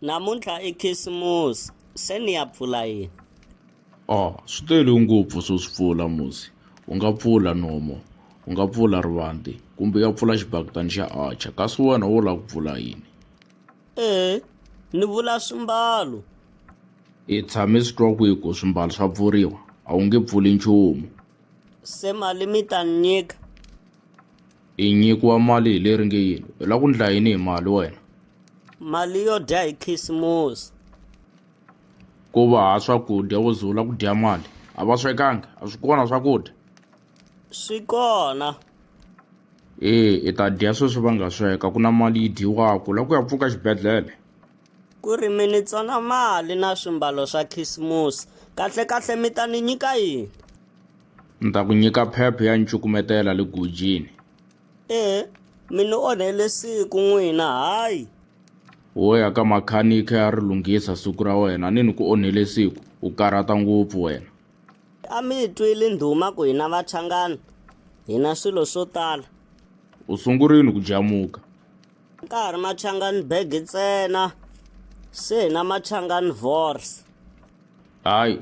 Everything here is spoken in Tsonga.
Namuntlha i Khisimusi, se ni ya pfula yini? A swi tele ngopfu swo swi pfula musi. U nga pfula nomo, u nga pfula rivanti kumbe u ya pfula xibakitani xa Archer kasi wena wo lava ku pfula yini? Ee, ni vula swimbalo. I tshame swi twa kwihi ku swimbalo swa pfuriwa? A wu nge pfuli nchumu. Se mali mi ta ni nyika? I nyikiwa mali hi leri nge yini? U lava ku ndla yini hi mali wena? Mali yo dya hi Khisimusi. Ko va ha swakudya wo ze u lava ku dya mali? A va swekanga? A swi kona swakudya? Swi kona. E i ta dya sweswi va nga sweka ku na mali yi dyiwaka la ku ya pfuka xibedhlele. Ku ri mi ni tsona mali na swimbalo swa Khisimusi. Kahlekahle mi ta ni nyika yini? Ni ta ku nyika phepha ya ncukumetela le gojini. E mi ni onhele siku n'wina hayi. Wo ya ka makhanikhe ya ri lunghisa siku ra wena ni ni ku onhele siku u karhata ngopfu wena. A mi yi twile ndhuma ku hina Vachangana hi na swilo swo tala. U sungurini ku jamuka. Ka ha ri Machangani bag ntsena se hi na Machangani vors. Hayi